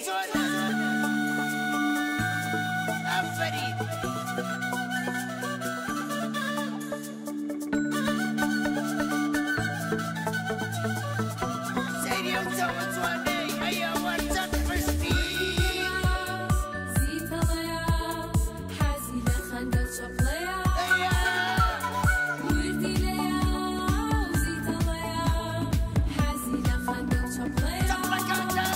چۆنە؟ ئافەرین. سەیری ئەو چاوە جوانەی، ئەی ئەوە چەند پشتی. زیتەڵەیە، حەزی لە خەندە و چەپڵەیە. ئەیە. وردیلەیە و زیتەڵەیە، حەزی لە خەندە و چەپڵەیە. چەپڵەکانتان.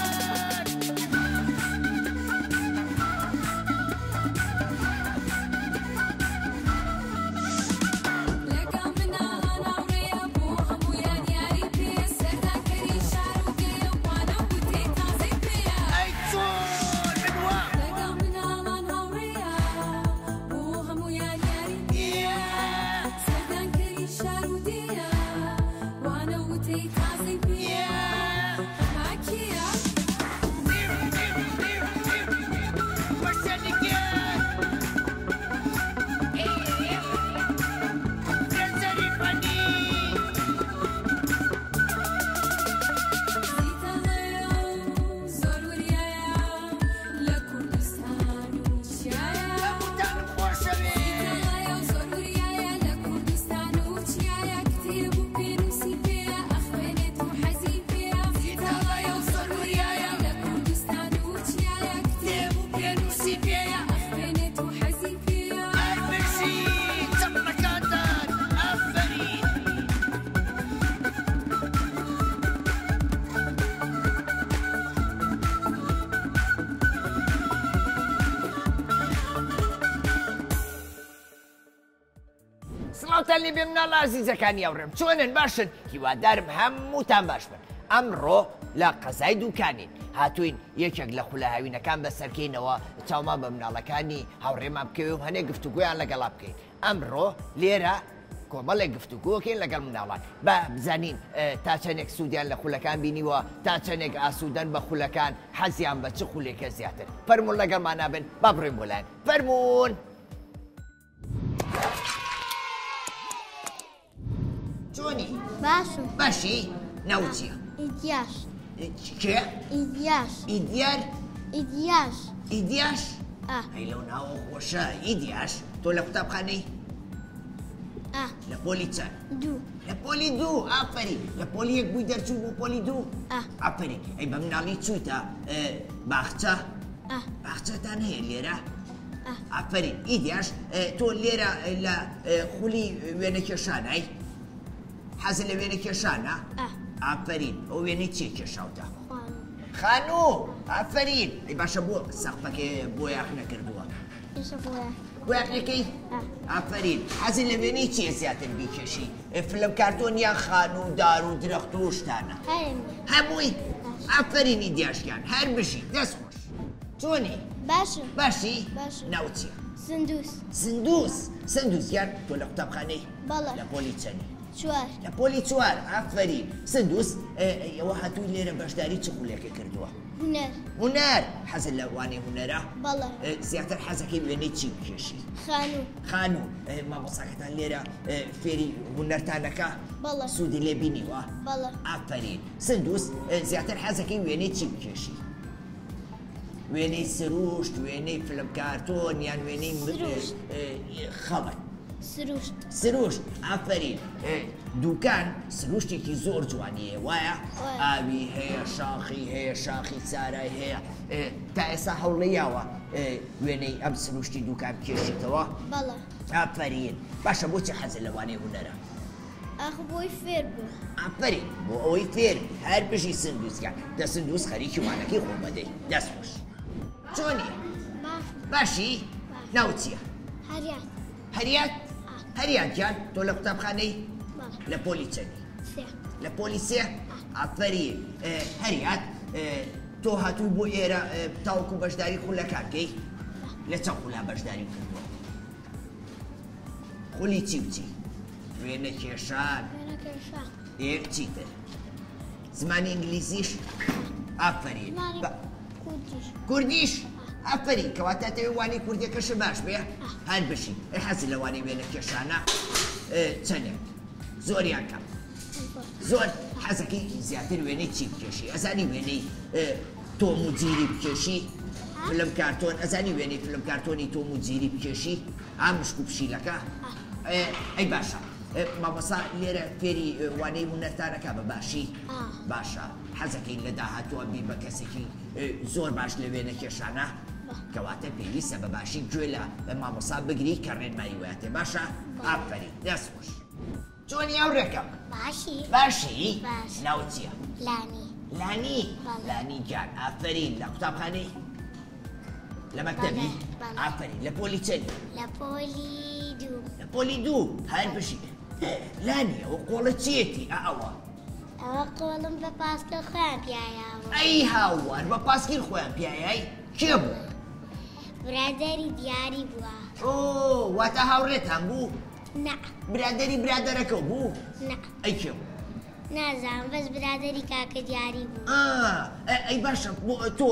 لەگەڵ مناڵان هاوڕێیە، بۆ هەموویان یاری پێیە، سەردانکەری شار و دێیە، وانە و وتەی تازەی پێیە. ئەی چۆن من وا؟ لەگەڵ مناڵان هاوڕێیە، بۆ هەموویان یاری پێیە، سەردانکەری شار و دێیە، وانە و وتەی تازەی پێیە. ماکییە؟ وەشەنگیان. فرەنجەری فەنی. زیتەڵەیە و زۆر وریایە، لە کوردستان و چیایە. هەمووتانم خۆشەوێ. زیتەڵەیە و زۆر وریایە، لە کوردستان و چیایە، کتێب و پێنووسی پێیە، ئەخوێنێت و حەزی پێیە. زیتەڵەیە و زۆر وریایە، لە کوردستان و چیایە، کتێب و پێنووسی پێیە، ئەخوێنێت و حەزی پێیە. هەر بژی چەپڵەکانتان. ئافەرین. سڵاوتان لێ بێ مناڵە ئازیزەکانی هاوڕێم، چۆنن؟ باشن؟ هیوادارم هەمووتان باش بن. ئەمڕۆ لە قەزای دووکانین، هاتوین یەکێک لە خولە هاوینەکان بەسەرکەینەوە، چاومان بە مناڵەکانی هاوڕێمان بکەوێ و هەنێک گفتوگۆیان لەگەڵا بکەین. ئەمڕۆ لێرە کۆمەڵێک گفتوگۆکەین لەگەڵ مناڵان، با بزانین تا چەندێک سوودیان لە خولەکان بینیوە، تا چەندێک ئاسوودەن بە خولەکان، حەزیان بە چ خولێکە زیاتر. فەرمونون لەگەڵمان نابن، با بڕۆین بۆ لایەن. فەرمونون. چۆنی؟ باشم. باشی؟ ناوت چییە؟ ئیدیاش. کێ؟ ئیدیاش. ئیدیار؟ ئیدیاش. ئیدیاش؟ ئا. ئەی لەو ناوە خۆشە ئیدیاش. تۆ لە قوتابخانەی؟ ئا. لە پۆلی چەند؟ دوو. لە پۆلی دوو. ئافەرین. لە پۆلی یەک بووی دەرچوو بۆ پۆلی دوو؟ ئا. ئافەرین. ئەی بە مناڵی چوویتە باخچە؟ ئا. باخچەتان هەیە لێرە؟ ئا. ئافەرین. ئیدیاش تۆ لێرە لە خولی وێنەکێشانای؟ حەزت لە وێنەکێشانە؟ ئا. ئافەرین. ئەو وێنەی چیە کێشاوتە؟ خانوو. خانوو. ئافەرین. ئەی باشە بۆ سەقفەکەی بۆیاخ نەکردووە؟ ئێستا بۆیاخ. بۆیاخەکەی؟ ئا. ئافەرین. حەزت لە وێنەی چیە زیاتر بیکێشی؟ فلم کارتۆن یان خانوو و دار و درەخت و شتانە؟ هەمووی. هەمووی؟ ئافەرینی دیاشکیان، هەر بژی. دەست خۆش. چۆنی؟ باشم. باشی؟ باشم. ناوت چییە؟ سندوس. سندوس. سندوس گیان تۆ لە قوتابخانەی؟ بەڵێ. لە پۆلی چەنی؟ چوار. لە پۆلی چوار. ئافەرین. سندوس ئەوە هاتووی لێرە بەشداری چ خولێکە کردووە؟ هونەر. هونەر. حەزت لە وانەی هونەرە؟ بەڵێ. زیاتر حەزەکەی وێنەی چی بکێشی؟ خانوو. خانوو. مامۆستاکەتان لێرە فێری هونەرتانەکە؟ بەڵێ. سوودی لێ بینیوە؟ بەڵێ. ئافەرین. سندوس زیاتر حەزەکەی وێنەی چی بکێشی؟ وێنەی سروشت، وێنەی فیلم کارتۆن یان وێنەی سروشت. خەڵک؟ سروشت. سروشت. ئافەرین. دوکان سروشتێکی زۆر جوانیە وایە؟ وایە. ئاوی هەیە، شاخی هەیە، شاخی سارای هەیە. تا ئێستا هەوڵیاوە وێنەی ئەم سروشتی دوکان بکێشیتەوە؟ بەڵێ. ئافەرین. باشە بۆچی حەزت لە وانەی هونەرە؟ ئاخ بۆی فێر بوو. ئافەرین، بۆ ئەوەی فێر بی. هەر بژی سندوسگیان. دە سندوس خەریکی وانەکەی خۆ بەدەی. دەست خۆش. چۆنی؟ باش. باشی؟ باش. ناوت چییە؟ هەریات. هەریات؟ ئا. هەریات گیان تۆ لە قوتابخانەی؟ بەڵێ. لە پۆلی چەنی؟ سێ. لە پۆلی سێ؟ ئا. ئافەرین. هەریات تۆ هاتووی بۆ ئێرە تاوەکو بەشداری خولەکان بکەی؟ بەڵێ. لە چەند خولا بەشداری کردووە؟ خولی چی و چی؟ وێنەکێشان. وێنەکێشان. ئێ چیتر؟ زمانی ئینگلیزیش؟ ئافەرین. زمانی کوردیش. کوردیش؟ ئافەرین. کەواتە تەوێ وانەی کوردیەکەشە باش بێ؟ ئا. هەر بژی. ئەی حەزت لە وانەی وێنەکێشانە؟ چەندێک؟ زۆر یان کەم؟ زۆر. حەزەکەی زیاتر وێنەی چی بکێشی؟ ئەزانی وێنەی تۆم و جیری بکێشی؟ فلم کارتۆن ئەزانی وێنەی فلم کارتۆنی تۆم و جیری بکێشی؟ ئا مشک و پشیلەکە؟ ئەی باشە مامۆسا لێرە فێری وانەی هونەرتانەکە بە باشی؟ باشە حەزەکەی لە داهاتووە بی بە کەسێکی زۆر باش لە وێنە کێشانە؟ کەواتە پێویستە بە باشی گوێ لە مامۆسا بگری کە ڕێنمایی واتێ باشە؟ ئافەرین دەست خۆش. چۆنی هاوڕێکەم؟ باشی. باشی؟ باش. ناوت چییە؟ لانی. لانی؟ بەڵێ. لانی گیان ئافەرین. لە قوتابخانەی؟ لە مەکتەبی؟ بەڵێ. ئافەرین. لە پۆلی چەندی؟ لە پۆلی دوو. لە پۆلی دوو. هەر بژی. لانی ئەوە قۆڵە چیەتی؟ ئا ئەوە. ئەوە قۆڵم بە پاسکیل خۆیان پیایاوە. ئەی هاوار بە پاسکیل خۆیان پیایای؟ کێ بوو؟ برادەری دیاری بووە. ئۆ واتە هاوڕێتان بوو؟ نا. برادەری برادەرەکە بوو؟ نا. ئەی کێ بوو؟ نازانم بەس برادەری کاکە دیاری بوو. ئەی باشە بۆ تۆ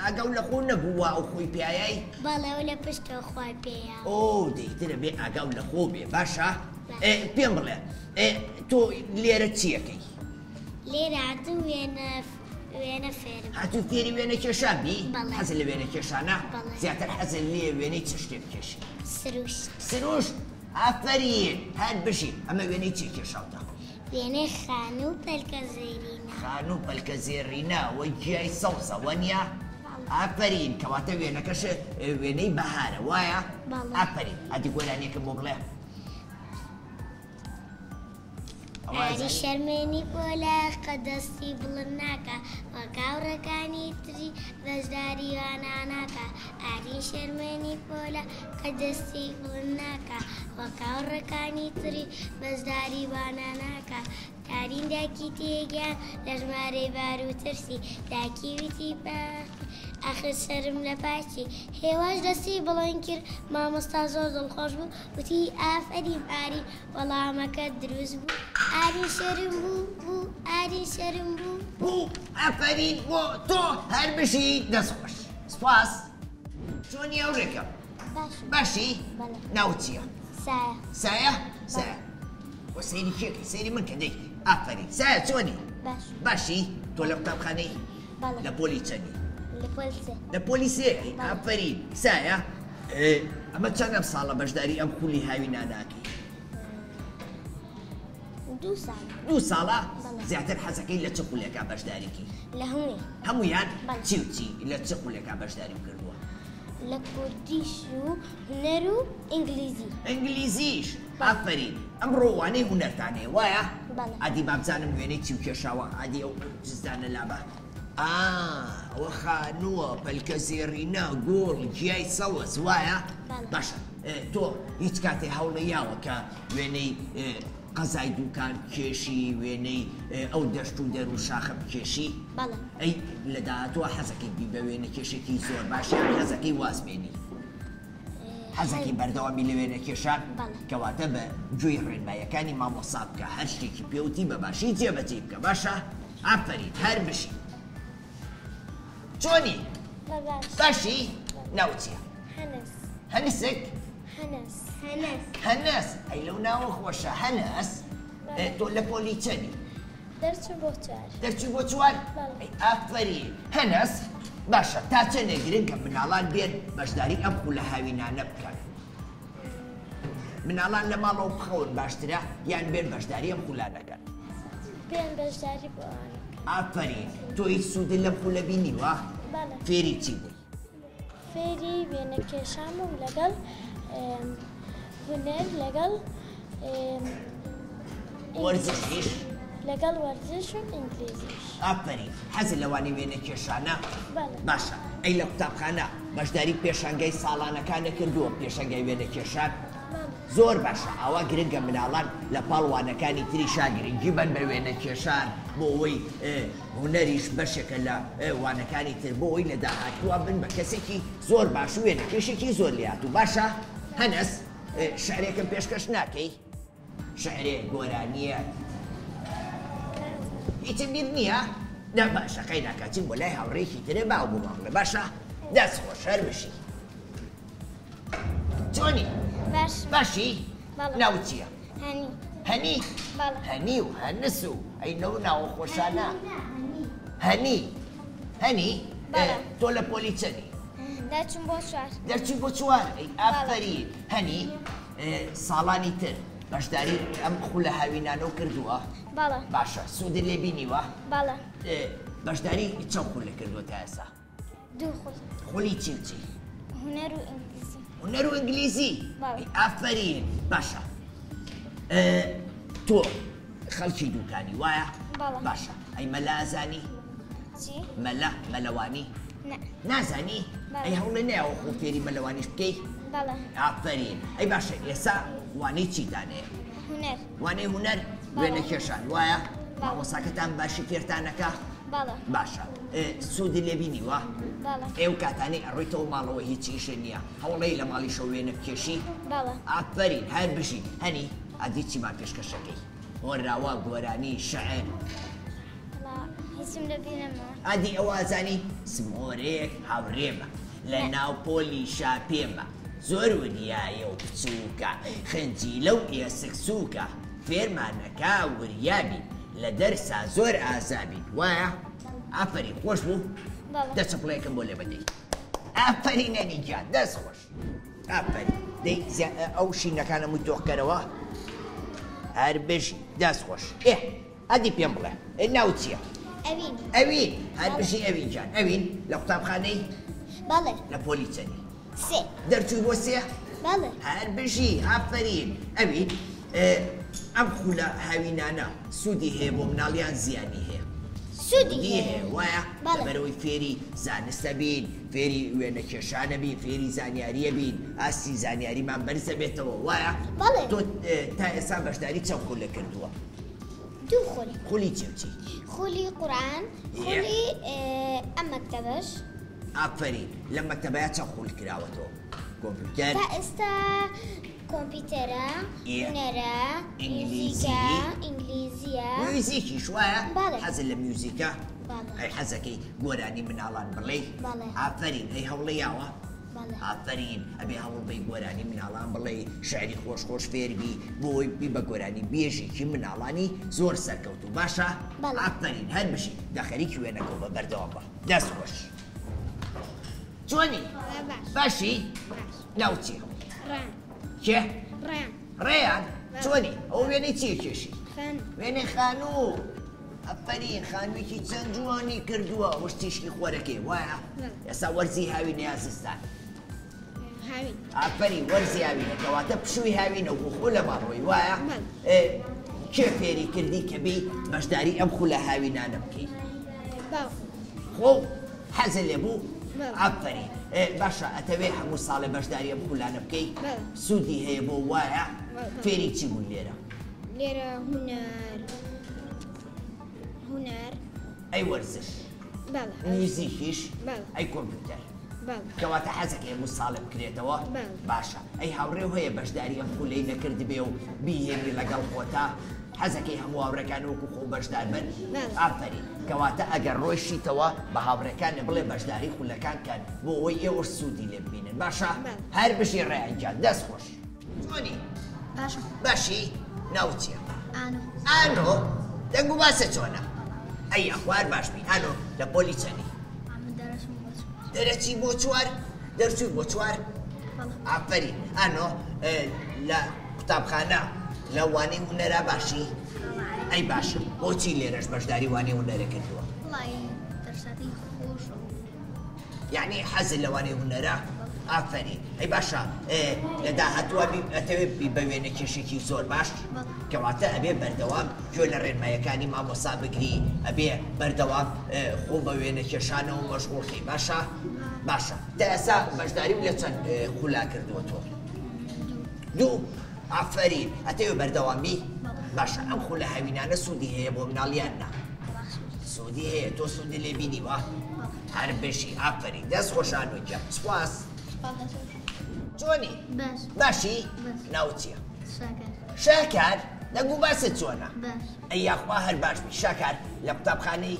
ئاگاو لە خۆ نەبوو وا ئەو خۆی پیایای؟ بەڵێ ئەو لە پشتەوە خۆی پێیا. ئۆ دەیترە بێ ئاگاو لە خۆ بێ باشە؟ باشە. پێم بڵێ تۆ لێرە چیەکەی؟ لێرە هاتوو وێنە فێرم. هاتوو فێری وێنە کێشان بی؟ بەڵێ. حەزت لە وێنە کێشانە؟ بەڵێ. زیاتر حەزت لێ وێنەی چ شتێ بکێشی؟ سروشت. سروشت؟ ئافەرین هەر بژی. ئەمە وێنەی چی کێشاوتە؟ وێنەی خانوو و پەلکە زێرینە. خانوو و پەلکە زێڕینە وە گیای سەوزە وەنیە؟ بەڵێ. ئافەرین کەواتە وێنەکەش وێنەی بەهارە وایە؟ بەڵێ. ئافەرین. ئەدی گۆرانیەکەم بۆ بڵێ. ئاری شەرمێنی پۆلە قە دەستی بڵند ناکا وەک هاوڕێکانی تری بەشداری وانە ناکا. ئاری شەرمێنی پۆلە قە دەستی بڵند ناکا وەک هاوڕێکانی تری بەشداری وانە ناکا. تارین داکی تێگیان لە ژمارەی بار و ترسی داکی وتی ئاخر شەرم لە پاکی. هێواش دەستی بڵند کرد مامۆستا زۆر دڵخۆش بوو وتی ئافەرین ئاری وەڵامەکە دروست بوو. ئاری شەرم بوو بوو ئاری شەرم بوو بوو. ئافەرین بۆ تۆ هەر بژی دەست خۆش. سپاس. چۆنی هاوڕێکەم؟ باشی. باشی؟ بەڵێ. ناوت چییە؟ سایە. سایە؟ سایە. وە سەیری کێکەی؟ سەیری من کە دەی. ئافەرین. سایە چۆنی؟ باش. باشی؟ تۆ لە قوتابخانەی؟ بەڵێ. لە پۆلی چەندی؟ لە پۆلی سێ. لە پۆلی سێ؟ بەڵێ. ئافەرین. سایە ئەمە چەند ئەم ساڵە بەشداری ئەم خولی هاویناناکەی؟ دوو ساڵ. دوو ساڵە؟ بەڵێ. زیاتر حەزەکەی لە چ خولێکا بەشداریکەی؟ لە هەموویان. هەموویان؟ بەڵێ. چی و چی لە چ خولێکا بەشداری کردووە؟ لە کوردیش و هونەر و ئینگلیزی. ئینگلیزیش؟ ئافەرین. ئەمڕۆ وانەی هونەرتانەیە وایە؟ بەڵێ. ئادی بابزانم وێنەی چی و کێشاوە؟ ئادی ئەو جزدانە لابە. ئەوە خانووە، پەلکە زێڕینە، گوڵ، گیای سەوز وایە؟ بەڵێ. باشە تۆ هیچ کاتێ هەوڵی یاوە کە وێنەی قەزای دوکان بکێشی، وێنەی ئەو دەشت و دەر و شاخە بکێشی؟ بەڵێ. ئەی لە داهاتووە حەزەکەی بی بە وێنە کێشێکی زۆر باش یان حەزەکەی واز بێنی؟ حەزەکەی بەردەوامی لە وێنە کێشان؟ بەڵێ. کەواتە بە گوێی ڕێنماییەکانی مامۆسا بکە، هەر شتێکی پێوتی بە باشی جێبەجێ بکە. باشە؟ ئافەرین، هەر بژی. چۆنی؟ باش. باشی؟ ناوت چییە؟ هەنەس. هەنسک؟ هەنەس. هەنەس. هەنەس. ئەی لەو ناوە خۆشە هەنەس؟ بەڵێ. تۆ لە پۆلی چەندی؟ دەرچوو بۆ چوار. دەرچوو بۆ چوار؟ بەڵێ. ئەی ئافەرین. هەنەس؟ باشە تا چەندێک گرنگە مناڵان بێن بەشداری ئەم خولە هاوینانە بکەن؟ مناڵان لە ماڵەوە بخەون باشترە یان بێن بەشداری ئەم خولانەکەن؟ بێن بەشداری بۆ ئەوانە بکەن. ئافەرین. تۆ هیچ سوودت لەم خولە بینیوە؟ بەڵێ. فێری چی بووی؟ فێری وێنەکێشان بووم لەگەڵ هونەر، لەگەڵ وەرزشیش؟ لەگەڵ وەرزش و ئینگلیزیش. ئافەرین. حەزت لەوانەی وێنەکێشانە؟ بەڵێ. باشە ئەی لە قوتابخانە بەشداری پێشانگای ساڵانەکانە کردووە، پێشانگای وێنەکێشان؟ بەڵێ. زۆر باشە. ئاوا گرنگە مناڵان لە پاڵوانەکانی تریشا گرنگی بن بە وێنەکێشان بۆ ئەوەی هونەریش بەشێکە لە وانەکانی تر، بۆ ئەوەی لە داهاتووە بن بە کەسێکی زۆر باش و وێنەکێشێکی زۆر لێهاتوو. باشە هەنەس شعرێکم پێشکەش ناکەی؟ شعرێ گۆرانییە هیچم بیر نییە؟ نا باشە قەی ناکا، چیم بۆ لای هاوڕێکی ترێ باو بۆ ماڵێ. باشە دەست خۆش، هەر بژی. چۆنی؟ باش. باشی؟ بەڵێ. ناوت چییە؟ هەنی. هەنی؟ بەڵێ. هەنی و هەنس و ئەی لەو ناوە خۆشانە. هەنی هەنی؟ بەڵێ. تۆ لە پۆلی چەنی؟ دەرچووم بۆ چوار. دەرچووی بۆ چوار؟ ئەی ئافەرین. هەنی ساڵانی تر بەشداری ئەم خولە هاوینانەو کردووە؟ بەڵێ. باشە سوودت لێ بینیوە؟ بەڵێ. بەشداری چەند خولە کردووە تا ئێستا؟ دوو خول. خولی چی و چی؟ هونەر و ئینگلیزی. هونەر و ئینگلیزی؟ بەڵێ. ئەی ئافەرین. باشە تۆ خەڵکی دوکانی وایە؟ بەڵێ. باشە ئەی مەلا ئەزانی؟ چی؟ مەلا مەلەوانی؟ نا. نازانی؟ بەڵێ. ئەی هەوڵێ نایەوە خۆ فێری مەلەوانیش بکەی؟ بەڵێ. ئافەرین. ئەی باشە ئێستا وانەی چیتانەیە؟ هونەر. وانەی هونەر؟ بەڵێ. وێنە کێشان وایە؟ بەڵێ. مامۆساکەتان باشی فێرتانەکە؟ بەڵێ. باشە سوودی لێ بینیوە؟ بەڵێ. ئێو کاتانەی ئەڕۆیتەوە ماڵەوە هیچ ئیشە نییە، هەوڵەی لە ماڵیشەوە وێنە بکێشی؟ بەڵێ. ئافەرین، هەر بژی. هەنی ئەدی چیمان پێشکەشەکەی؟ هۆنراوە، گۆرانی، شعر؟ وەڵا هیچم لەبیر نەماوە. ئەدی ئەوە ئەزانی سمۆرێک هاوڕێمە لە ناو پۆلی شاپێمە، زۆر وریایە و بچووکە، خنجیلە و ئێسک سووکە، فێرمانەکا وریابین، لە دەرسا زۆر ئازابین، وایە؟ ئافەرین، خۆش بوو؟ بەڵێ. دە چەپڵەیەکم بۆ لێ بەدەی. ئافەرین هەنی گیان، دەست خۆش. ئافەرین. دەی ئەو شینەکانە مووی تۆخکەرەوە؟ هەر بژی، دەست خۆش. ئێ ئەدی پێم بڵێ، ناو چییە؟ ئەوین. ئەوین، هەر بژی ئەوین گیان. ئەوین لە قوتابخانەی؟ بەڵێ. لە پۆلی چەنی؟ سێ. دەرچووی بۆ سێ؟ بەڵێ. هەر بژی، ئافەرین. ئەوین ئەم خولە هاوینانە سوودی هەیە بۆ مناڵیان زیانی هەیە؟ سوودی سوودی هەیە. هەیە، وایە؟ بەڵێ. لەبەرەوەی فێری زانستە بین، فێری وێنەکێشانە بین، فێری زانیاریە بین، ئاستی زانیاریمان بەرزە بێتەوە، وایە؟ بەڵێ. تۆ تا ئێستا بەشداری چەند خولە کردووە؟ دوو خول. خولی چی و چی؟ خولی قورئان، خولی ئەم مەکتەبەش. ئافەرین. لەم مەکتەبەیە چەند خول کراوەتەوە؟ کۆمپیوتەر؟ تا ئێستا کۆمپیوتەرە، هونەرە، ئینگلیزی. میوزیکە، ئینگلیزیە. میوزیکیش وایە؟ بەڵێ. حەزت لە میوزیکە؟ بەڵێ. ئەی حەزەکەی گۆرانی مناڵان بڵێی؟ بەڵێ. ئافەرین. ئەی هەوڵی یاوە؟ بەڵێ. ئافەرین. ئەبێ هەوڵ بەی گۆرانی مناڵان بڵێی، شعری خۆش خۆش فێربی، بۆی بی بە گۆرانی بێژێکی مناڵانی زۆر سەرکەوتوو. باشە؟ بەڵێ. ئافەرین، هەر بژی. دەخەریکی وێنەکەو بە بەردەوام بە. دەست خۆش. چۆنی؟ باش. باشی؟ باش. ناو چییە؟ ڕێیان. کێ؟ ڕێیان. ڕێیان؟ بەڵێ. چۆنی؟ ئەو وێنەی چییە کێشی؟ خانوو. وێنەی خانوو. ئەفەرین، خانوویەکی چەند جوانی کردووە، وشتیشکی خۆرەکەی، وایە؟ بەڵێ. ئێستا وەرزی هاوینە یا زستان؟ هاوین. ئافەرین، وەرزی هاوینە، کەواتە پشووی هاوینە و خۆ لە ماڵەوەی، وایە؟ بەڵێ. کێ فێری کردی کە بی بەشداری ئەم خولە هاوینانە بکەی؟ باوکم. خۆ حەزت لێ بوو؟ بەڵێ. ئافەرین. باشە، ئەتەوێ هەموو ساڵێ بەشداری ئەم خولانە بکەی؟ بەڵێ. سوودی هەیە بۆ وایە؟ بەڵێ. فێری چی بوون لێرە؟ لێرە هونەر. هونەر. ئەی وەرزش؟ بەڵێ. میوزیکیش؟ بەڵێ. ئەی کۆمپیوتەر؟ بەڵێ. کەواتە حەزەکەی هەموو ساڵێ بکرێتەوە؟ بەڵێ. باشە. ئەی هاوڕێو هەیە بەشداری ئەم خولەی نەکردبێ و بیهێنی لەگەڵ خۆتا؟ حەزەکەی هەموو هاوڕێکان وەکو خۆ بەشدار بن؟ بەڵێ. ئافەرین. کەواتە ئەگەر ڕۆیشیتەوە بە هاوڕێکانە بڵێ بەشداری خولەکان کەن بۆ ئەوەی ئێوەش سوودی لێ ببینن. باشە؟ بەڵێ. هەر بژی ڕێیان گیان. دەست خۆش. چۆنی؟ باشم. باشی؟ ناو چییە؟ ئانۆ. ئانۆ؟ دەنگ و باسە چۆنە؟ ئەی یاخوار باش بی. ئانۆ لە پۆلی چەنی؟ ئەمە دەرەچم بۆ چوار. دەرەچی بۆ چوار؟ دەرچووی بۆ چوار؟ بەڵێ. ئافەرین. ئانۆ، لە قوتابخانە لە وانەی هونەرا باشی؟ بەڵێ. ئەی باشە، بۆچی لێرەش بەشداری وانەی هونەرە کردووە؟ وەڵای دەرساتی خۆشە. یعنی حەزت لە وانەی هونەرە؟ ئافەرین. ئەی باشە، لە داهاتووە ئەتەوێ بی بە وێنەکێشێکی زۆر باش؟ بەڵێ. کەواتە ئەبێ بەردەوام گوێ لە ڕێنمایەکانی مامۆسا بگری، ئەبێ بەردەوام، خۆ بە وێنەکێشانەوە مەشغوڵکەی. باشە؟ باشە. تا ئێستا بەشداریم لە چەند، خولا کردووە تۆ؟ دوو. ئافەرین. ئەتەوێ بەردەوامی؟ بەڵێ. باشە، ئەم خولە هاوینانە سوودی هەیە بۆ مناڵیان نا؟ سوودی هەیە. تۆ سوودی لێ بینیوە؟ بەڵێ. هەر بژی. ئافەرین. دەست خۆشانۆ گیان. سوپاس. چۆنی؟ باش. باشی؟ باش. ناو چییە؟ شاکار. شاکار؟ دەنگ و باست چۆنە؟ باش. ئەی یاخوا هەر باش بی. شاکار لە قوتابخانەی؟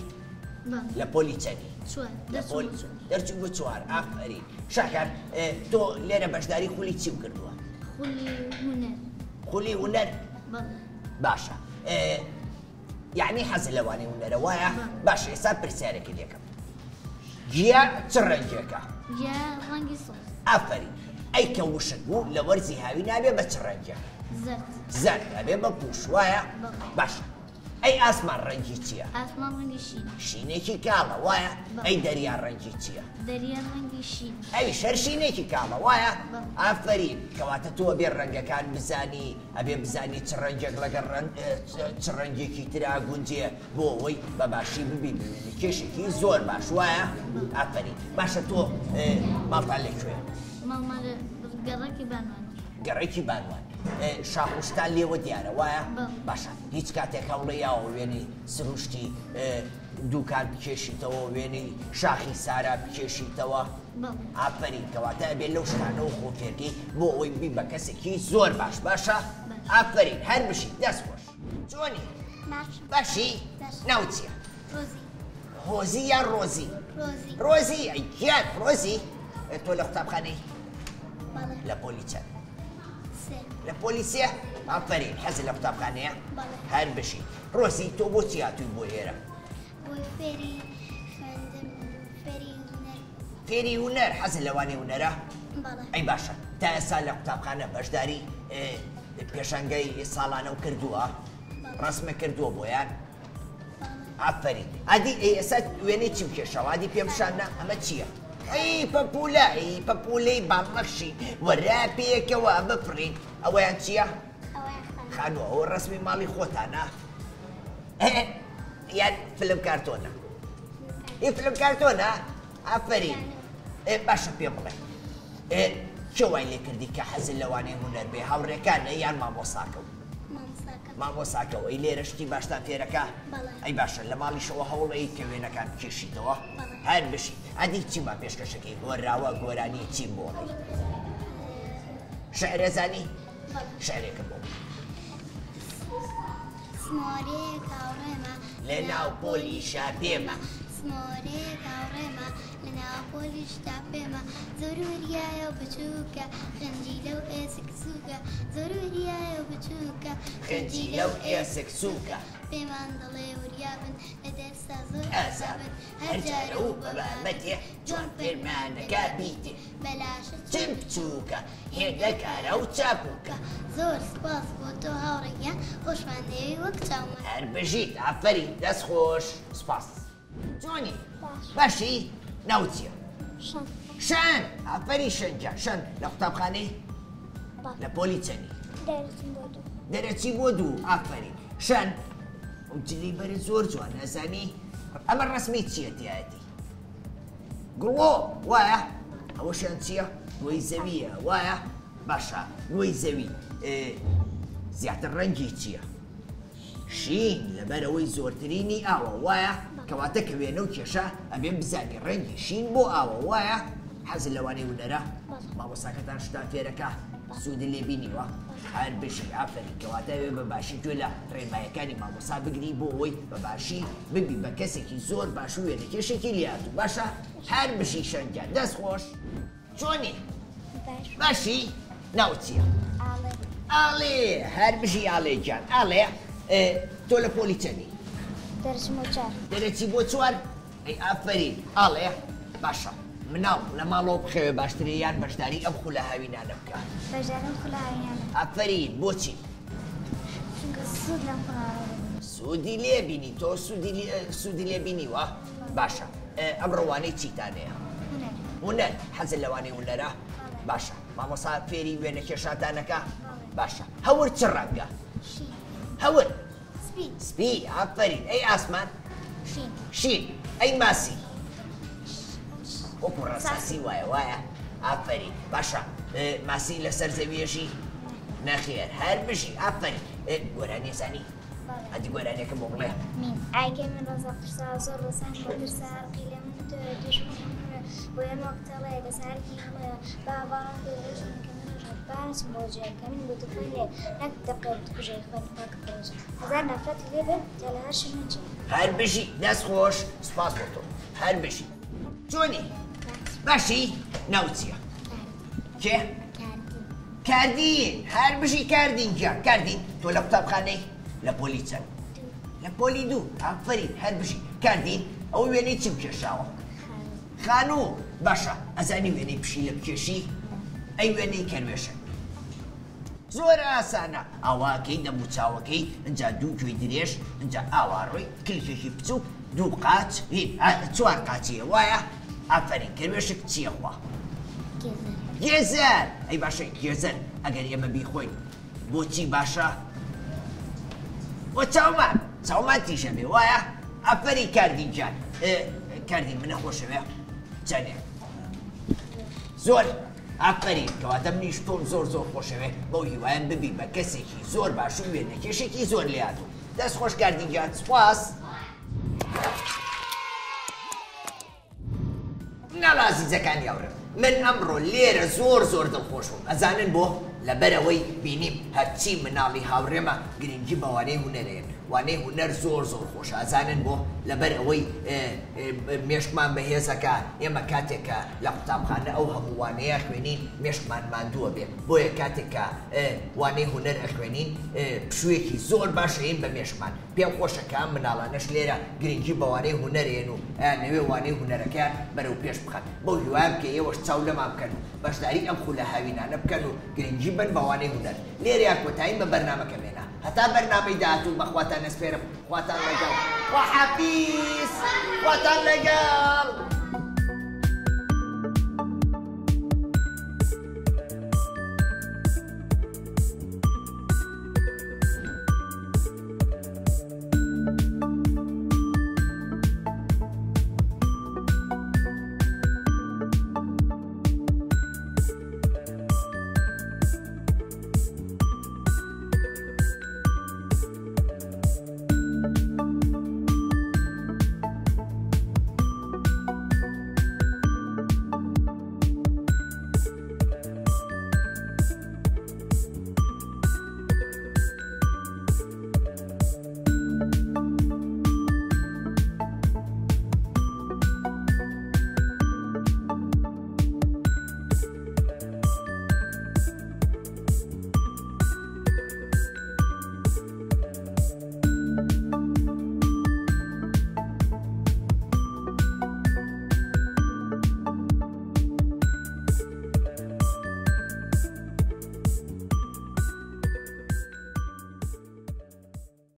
بەڵێ. لە پۆلی چەنی؟ چوار. لە دەرچوو پۆل بۆ چوار. دەرچوو بۆ چوار. ئافەرین. شاکار، تۆ لێرە بەشداری خولی چی کردووە؟ خولی هونەر. خولی هونەر؟ بەڵێ. باشە یعنی حەز لەوانەی هونەرە وایە؟ باشە ئێستا پرسیارێکی لێکەم گیا چ ڕەنگێکە؟ گیا ڕەنگی سەوز. ئافەرین. ئەی کە وشک بوو لە وەرزی هاوین ئەبێ بە چ ڕەنگێک؟ زەرد. زەرد ئەبێ بە پووش وایە؟ باشە. ئەی ئاسمان ڕەنگی چییە؟ ئاسمان ڕەنگی شینە. شینێکی کاڵە وایە؟ ئەی دەریا ڕەنگی چییە؟ دەریا ڕەنگی شینە. ئەویش هەر شینێکی کاڵە وایە؟ ئافەرین. کەواتە تۆ ئەبێ ڕەنگەکان بزانی، ئەبێ بزانی چ ڕەنگێک لەگەڵ چ ڕەنگێکی ترا گونجێ بۆ ئەوەی بە باشی ببی بە وێنەکێشێکی زۆر باش وایە؟ ئافەرین. باشە تۆ ماڵتان لەکوێیە؟ ماڵمان لە گەڕەکی بانوان. گەڕەکی بانوان. شاخ و شتان لێوە دیارە وایە؟ باشە هیچ کاتێک هەوڵی یاوە وێنەی سروشتی دوکان بکێشیتەوە، وێنەی شاخی سارا بکێشیتەوە؟ ئافەرین. کەواتە ئەبێ لەو شتانەوە خۆ فێرکەی بۆ ئەوەی ببی بە کەسێکی زۆر باش. باشە؟ ئافەرین، هەر بژی، دەست خۆش. چۆنی؟ باشی؟ ناوت چییە؟ هۆزی یان ڕۆزی؟ ڕۆزی. ئەی گیان ڕۆزی، تۆ لە قوتابخانەی؟ لە پۆلی چەند؟ لە پۆلی سێ؟ ئافەرین. حەزت لە قوتابخانەیە؟ هەر بژی. ڕۆزی تۆ بۆچی هاتووی بۆ ئێرە؟ فێری خوێندن، فێری هونەر. فێری هونەر؟ حەزت لەوانەی هونەرە؟ ئەی باشە تا ئێستا لە قوتابخانە بەشداری پێشانگای ساڵانە و کردووە؟ ڕەسمە کردووە بۆیان؟ ئافەرین. ئادی ئەی ئێستا وێنەی چی بکێشەوە؟ ئادی پێم پیشان ئەمە چییە؟ ئەی پەپولە، ئەی پەپولەی باڵنەخشی وەرە پێکەوە بفڕین. ئەوەیان چییە؟ خانووە. ئەوە ڕەسمی ماڵی خۆتانە یان فلم کارتۆنە؟ ئی فلم کارتۆنە؟ ئافەرین. باشە پێم بڵێ کێ وای لێ کردی کە حەزت لەوانەیە هونەر بێ؟ هاوڕێکانە یان مامۆساکە؟ مامۆساکەەوە. ئەی لێرە شتی باشتان فێرەکە؟ ئەی باشە لە ماڵیشەوە هەوڵ ئەی کە وێنەکان بکێشیتەوە؟ هەر بشی. ئەدی چیمان پێشکەشەکەی؟ هۆنراوە، گۆرانی، چیم بۆ ئەڵێی؟ شعرە زانی؟ شعرێکم بۆ بڵێ. سمۆرێک هاوڕێمە لە ناو پۆلیشا پێمە. سمۆرێک هاوڕێمە لە ناو پۆلیشدا پێمە. زۆر وریایە و بچووکە، خنجیلە و ئێسک سووکە. زۆر وریایە و بچووکە، خنجیلە و ئێسک سووکە. پێمان دەڵێ وریابن لە دەرسا زۆر ئازابن. هەر جارە و بە بابەتێ جوان فێرمانەکە بیتێ. بەلاشە چم بچووکە هێندە کارە و چاپووکە. زۆر سپاس بۆ تۆ هاوڕێ گیان، خۆشمان دەوێی وەک چاومان. هەر بژیت. ئافەرین، دەست خۆش، سپاس. چۆنی؟ باشی؟ ناوت چییە؟ شەن. شەن. ئافەرین شەن گیان. شەن لە قوتابخانەی؟ لە پۆلی چەنی؟ دەرەچم بۆ دوو. دەرەچی بۆ دوو. ئافەرین شەن. ئەو جلی بەرە زۆر جوان ئەزانی. ئەمە ڕەسمی چییە تیایەتی؟ گوڵۆ وایە؟ ئەوەشیان چییە؟ گۆی زەویە وایە؟ باشە گۆی زەوی زیاتر ڕەنگی چییە؟ شین، لەبەرەوەی زۆرترینی ئاوە وایە؟ کەواتە کە وێنە و کێشە ئەبێ بزانی ڕەنگی شین بۆ ئاوە وایە؟ حەز لەوانەی هونەرە؟ مامۆساکەتان شتان فێرەکە؟ سوودی لێ بینیوە؟ هەر بژی. ئافەرین. کەواتە ئەوێ بە باشی گوێ لە ڕێنمایەکانی مامۆسا بگری بۆ ئەوەی بە باشی ببی بە کەسێکی زۆر باش و وێنەکێشێکی لێهاتوو. باشە؟ هەر بژی شەنگیان. دەست خۆش. چۆنی؟ باشی؟ ناوت چییە؟ ئاڵێ. ئاڵێ. هەر بژی ئاڵێ گیان. ئاڵێ تۆ لە پۆلی چەنی؟ دەرچم بۆ چوار. دەرەچی بۆ چوار؟ ئەی ئافەرین ئاڵێ. باشە مناڵ لە ماڵەوە بخەوێ باشترە یان بەشداری ئەم خولە هاوینانە بکە؟ بەشداری ئەم خولە هاوینانە. ئافەرین. بۆچی؟ چونکە سوود لەم خولانە دەبینم. سوودی لێ بینی؟ تۆ سوودی لێ بینیوە؟ باشە ئەمڕۆ وانەی چیتان هەیە؟ هونەر. هونەر. حەزت لەوانەی هونەرە؟ باشە مامۆسا فێری وێنەکێشاتانەکە؟ باشە هەور چ ڕەنگە؟ شین. هەور؟ سپی. سپی. ئافەرین. ئەی ئاسمان؟ شین. شین. ئەی ماسی؟ وەکو ڕەساسی وایە وایە؟ ئافەرین. باشە ماسی لەسەر زەویەژی؟ نەخێر. هەر بژی. ئافەرین. گۆرانیە زانی؟ ئەدی گۆرانیەکە بۆ بڵێ. میم. ئایگەی من ڕەزا قورسا زۆر ڕەسان بۆ ترسا ڕقی لە من تۆیە دوژمنی منە بۆ ئێمە وەک تەڵەیە دەسارکی هەڵەیە با باوەڕم پێ ڕۆژم کە من ڕۆژە با نەچم بۆ جێ کە من بۆ دوکان لێ نەک دەقێ بتکوژێ خوێن پاک بڕێژێ هەزار نەفرەتی لێ بێت جا لە هەر شوێنێ جێ. هەر بژی. دەست خۆش. سپاس بۆ تۆ. هەر بژی. چۆنی؟ باشی؟ ناوت چییە؟ کێ؟ کاردین. کاردین. هەر بژی کاردین گیان. کاردین تۆ لە قوتابخانەی؟ لە پۆلی چەند؟ لە پۆلی دوو. ئافەرین، هەر بژی. کاردین، ئەوە وێنەی چیم کێشاوە؟ خانوو. باشە، ئەزانی وێنەی پشیلە بکێشی؟ ئەی وێنەی کەروێشک؟ زۆر ئاسانە، ئاواکەی دەموچاوەکەی، ئینجا دوو گوێی درێژ، ئینجا ئاوا ڕۆی، کلکێکی بچووک، دوو قاچ، هین، چوار قاچیە، وایە؟ ئافەرین. کەروێشک چییە خوا؟ گێزەر. گێزەر. ئەی باشە گێزەر ئەگەر ئێمە بیخۆین بۆچی باشە؟ بۆ چاومان، چاومان تیژە بێ، وایە؟ ئافەرین کاردین گیان. کاردین منە خۆشەوێ چەنێ؟ زۆر. ئافەرین. کەواتە منیش تۆم زۆر زۆر خۆشەوێ، بەو هیوایەم ببی بە کەسێکی زۆر باش و وێنەکێشێکی زۆر لێهاتوو. دەست خۆش کاردین گیان، سوپاس. مناڵە ئازیزەکانی هاوڕێم، من ئەمڕۆ لێرە زۆر زۆر دڵخۆش بووم. ئەزانن بۆ؟ لەبەرئەوەی بینیم هەرچی مناڵی هاوڕێمە گرنگی بە وانەی هونەرەیەن. وانەی هونەر زۆر زۆر خۆشە. ئەزانن بۆ؟ لەبەر ئەوەی مێشکمان بەهێزەکە. ئێمە کاتێک کە لە قوتابخانە ئەو هەموو وانەیە خوێنین مێشکمان ماندووە بێ، بۆیە کاتێک کە وانەی هونەر ئەخوێنین پشوویەکی زۆر باش ئەین بە مێشکمان. پێم خۆشە کە ئەم مناڵانەش لێرە گرنگی بە وانەی هونەرێن و ئەیانەوێ وانەی هونەرەکەیان بەرەو پێش بخەن. بەو هیوایەم کە ئێوەش چاو لەمان بکەن و بەشداری ئەم خولە هاوینانە بکەن و گرنگی بەن بە وانەی هونەر. لێرەیا کۆتاییم بە بەرنامەکەم هێنا. هەتا بەرنامەی داهاتوو بە خواتان ئەسپێرم. خواتان لەگەڵ. خواحافیز. خواتان لەگەڵ.